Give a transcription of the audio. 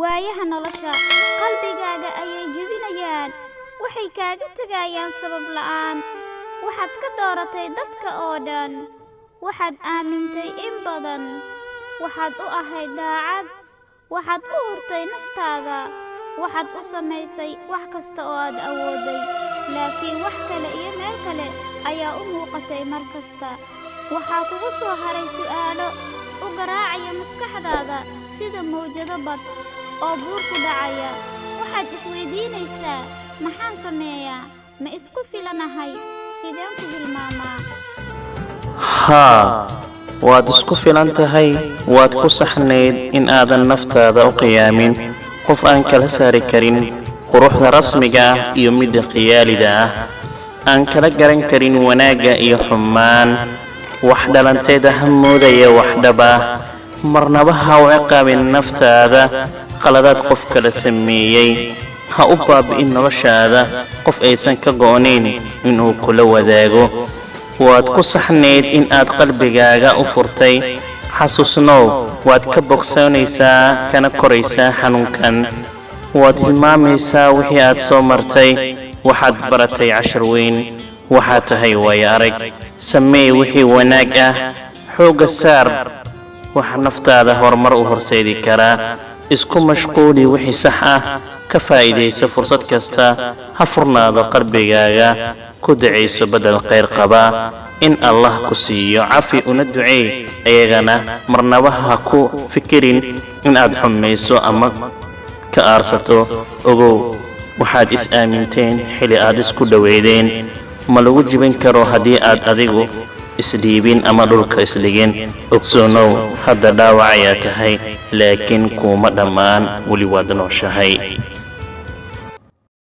Waayaha nolosha qalbigaaga ayay jebinayaan. Waxay kaaga tegayaan sabab la'aan. Waxaad ka dooratay dadka oo dhan. Waxaad aamintay in badan. Waxaad u ahayd daacad. Waxaad u hurtay naftaada. Waxaad u samaysay wax kasta oo aad awooday, laakiin wax kale iyo meel kale ayaa u muuqatay mar kasta. Waxaa kugu soo haray su'aalo u garaacaya maskaxdaada sida mawjado bad oo buur ku dhacaya. Waxaad isweydiinaysaa: maxaan sameeyaa? Ma isku filanahay? Sideen ku hilmaamaa? Haa, waad isku filan tahay. Waad ku saxnayd in aadan naftaada u qiyaamin qof aan kala saari karin quruxda rasmiga ah iyo midda khiyaalida ah, aan kala garan karin wanaagga iyo xumaan, wax dhalanteeda ha moodaya wax dhab ah. Marnaba ha u ciqaabin naftaada qaladaad qof kala sameeyey. Ha u baabi'in noloshaada qof aysan ka go'nayn inuu kula wadaago. Waad ku saxnayd in aad qalbigaaga u furtay. Xasuusnow, waad ka bogsoonaysaa kana koraysaa xanuunkan. Waad hilmaamaysaa wixii aad soo martay. Waxaad baratay cashar weyn. Waxaad tahay waayo arag. Sameey wixii wanaag ah. Xoogga saar waxa naftaada horumar u horseedi karaa. Isku mashquuli wixii sax ah. Ka faa'iidayso fursad kasta. Ha furnaado qalbigaaga. Ku ducayso bedel khayr qaba in Allah ku siiyo. Cafi una duceey ayagana. Marnaba ha ku fikirin in aad xumayso ama ka aarsato. Ogow, waxaad is aaminteen xili aad isku dhoweydeen. Ma lagu jibin karo haddii aad adigu isdhiibin ama dhulka isdhigin. Ogsoonow, hadda dhaawac ayaa tahay, laakiin kuuma dhammaan. Weli waad nooshahay.